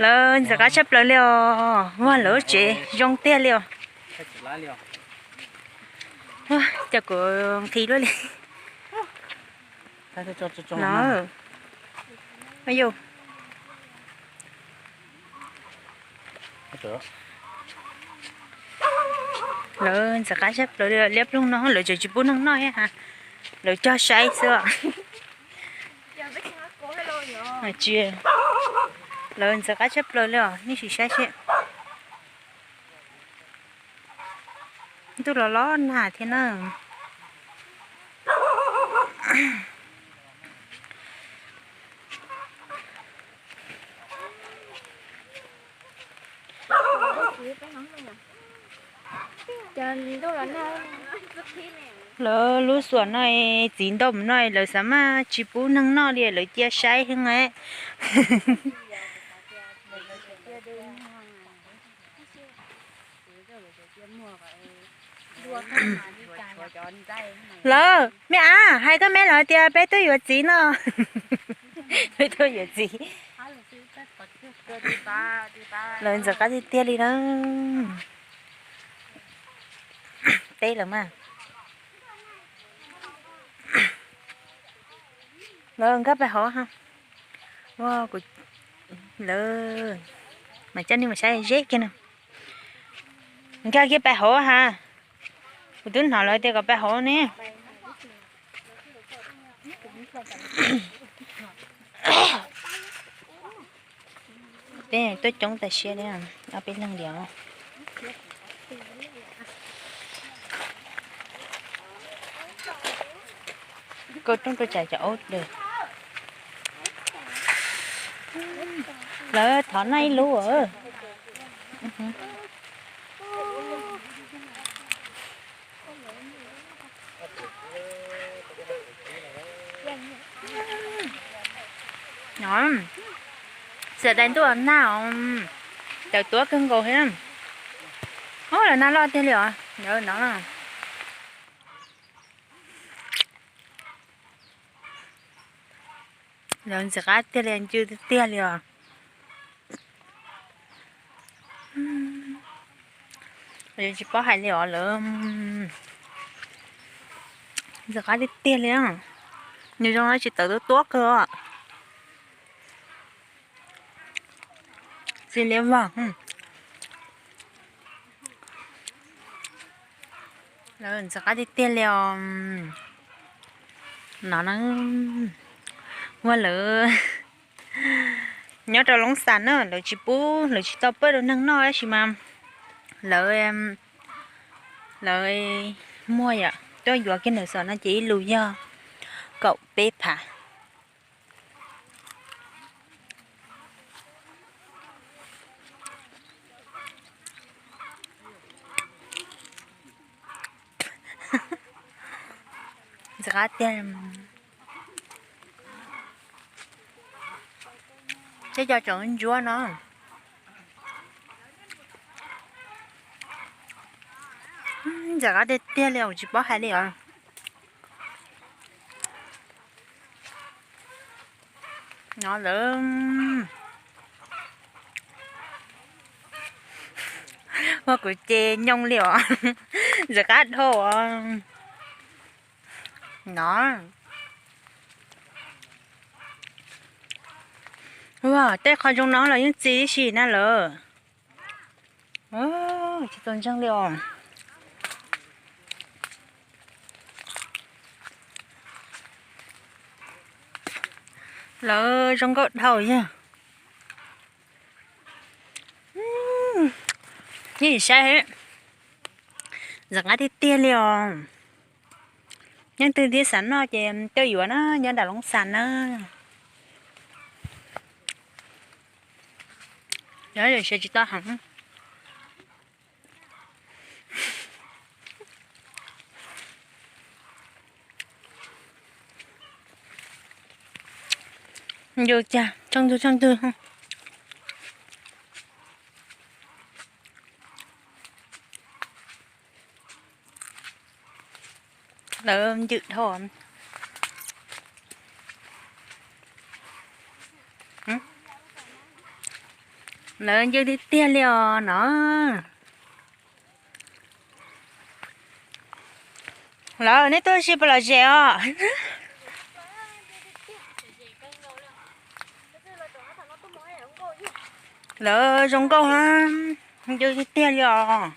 Lawv ntxim qab tshaj plaws li os, ua lawv tsev zoo tiag li os. Ua cas kuv nqhis luaj li. Lawv ntxim qab tshaj plaws li, liab ploog no lawv tseem tsis pub neeg noj thiab ha, lawv cog saib xwb. Tsis, lawv ntxim qab tshaj plaws li os, nej sim saib seb. Ntuj los los nag thiab na. Lawv lub xuam no txiv ntau mus no lawv xav mas tsis pub neeg noj li, lawv cia saib heev. Lawv, me av, hais koj me lawv tias peb tuaj yuav txiv no. Peb tuaj yuav txiv. Lawv ntxim qab tiag tiag li na. Teb lawm mas. Lawv nkag pais hauv ha. Ua, kuv, lawv mas coj nej mus saib ze kiag no. Nkag kiag pais hauv ha. Kuv twb hnov lawv tias kom pais hauv ne. Peb tuaj coob tas siab li, ob peb leeg li. Koj rooj rau tsam cov aub dawm. Lawv thov noj ib lub. Xiam dais ntuj nag, tawm tuab kawg nkaus thiab. Lawv nag loj tiag li os, lawv no. Lawv ntxim qab tiag li, ncw tiag tiag li os. Tsis paub hais li os lawv. Ntxim qab tiag tiag li. Nws zoo tsis tawm tuab tuab kawg. Txiv liab vog. Lawv ntxim qab tiag tiag li os. No na, ua lawv nyob rau Loob Xas na, lawv tsis pub, lawv tsis tau pab rau neeg noj tab sis mas lawv, lawv muag yom, tuaj yuav kiag ntawm xom no ces ib lus yog kaum peb phav. Ntxim qab tiag. Tej co tseem ntsuab no. Ntxim qab tiag tiag li, tsis paub hais li os. No lawm. Ua kuv ces nyooj li os. Ntxim qab dhau os. No. Ua tej qho zoo no los yeej txi tib si na lawm. Tsis tau ntseeg li os. Lawv zoo nkauj dhau yog. Neb saib, ntxim qab tiag tiag li os. Leej twg thiab xav noj ces tuaj yuav na, nyob nram Loob Xas na. Yog tsis tau heev. Yus cas tsheej twg tsheej twg. Lawv ncwm dhau. Lawv ncw tiag tiag li os no. Lawv, neb tuaj ua si puas lom zem os? Lawv zoo nkauj na, ncw tiag tiag li os.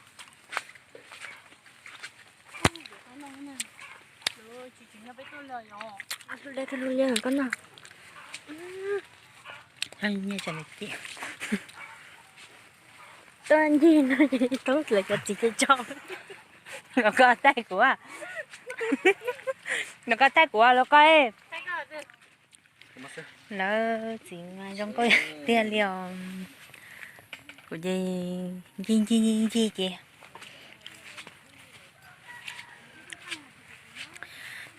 Tuaj ncig no ces thoob plaws cov txiv cov tso. Los koj thaij kuv, los koj thaij kuv, los koj. Lawv txiv zoo nkauj tiag li os. Kuv ces ncig ncig ncig ncig ces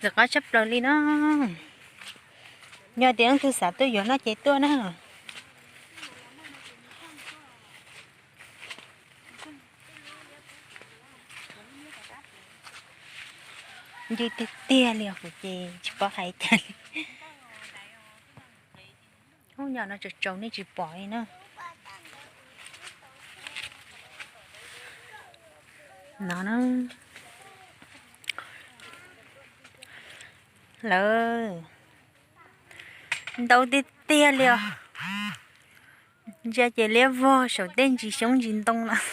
ntxim qab tshaj plaws li no. Yog tias leej twg xav tuaj yuav no ces tuaj na. Ncw tiag tiag li os, kuv ces tsis paub hais cas li. Ub, nyob no tsaus tsaus nej tsis pom li na. No na. Lawv ntau tiag tiag li os. Ntsia ces liab vog saum tej ntsis xyoob ntsis ntoo lawm.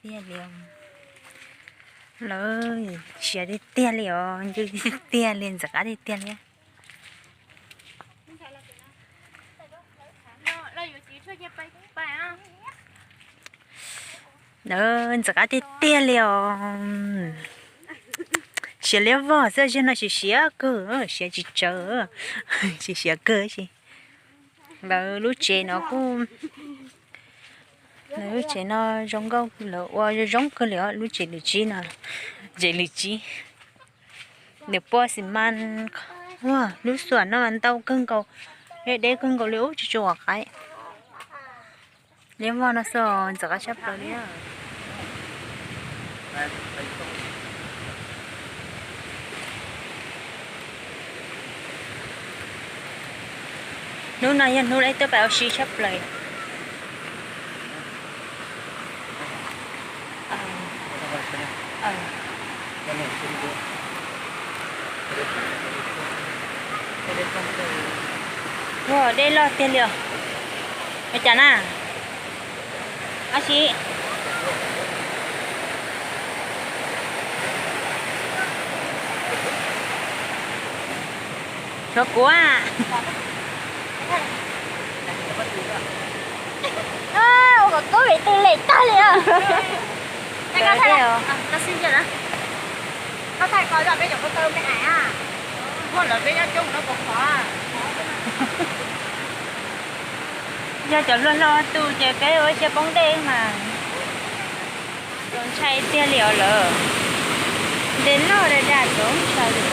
Tiag li, lawv siav tiag tiag li os, ncw tiag tiag li, ntxim qab tiag tiag li. Lawv ntxim qab tiag tiag li os. Siav liab vog xwb, zaum no siav siav kawg, siav tsis tsawg, siav siav kawg si. Lawv lub tsev no kuj, lawv lub tsev no zoo nkauj, lawv ua zoo zoo kawg li os, lub tsev lwm tsib no, tsev lwm tsib. Nws pua xi mas, lub xuam no ntau kawg nkaus, deb kawg nkaus li ub, tsis tshua qaib. Liab vog no xwb, ntxim qab tshaj plaws li. Hnub no yog hnub lawv tuaj pab ua si tshaj plaws. Ua dej loj tiag li os. Ua cas na? Ab si. Tshuav kuv a. Ua kom kub vim twg lem tag li os. Yog cov hluas hluas tus ces peb ua sia poob dej mas. Txaus ntshai tiag li os lawm. Dej loj daj daj txaus ntshai li.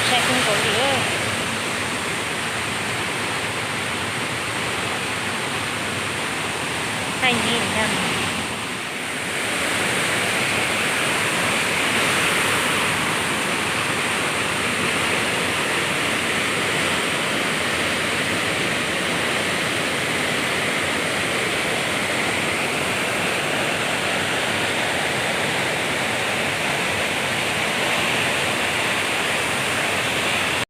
Ntshai kawg nkaus li. Thaij nyiaj na.